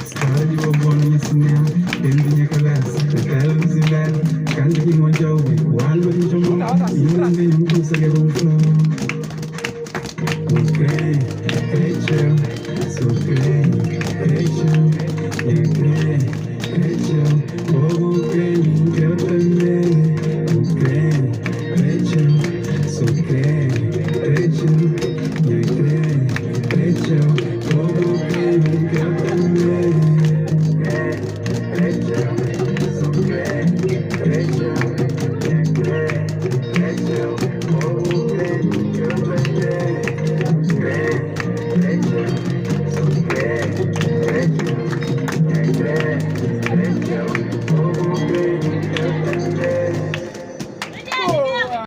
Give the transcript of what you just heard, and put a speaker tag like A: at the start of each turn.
A: Stória di bo bo na nha sinéma Dentu nha kabésa Na téla lus di véla Kantu ki N odja-u i ku alma ki N txoma-u Inda N tene un kusa ke pa N fla-u Bu kre, kre txeu Su kre, kre txeu Nha kre.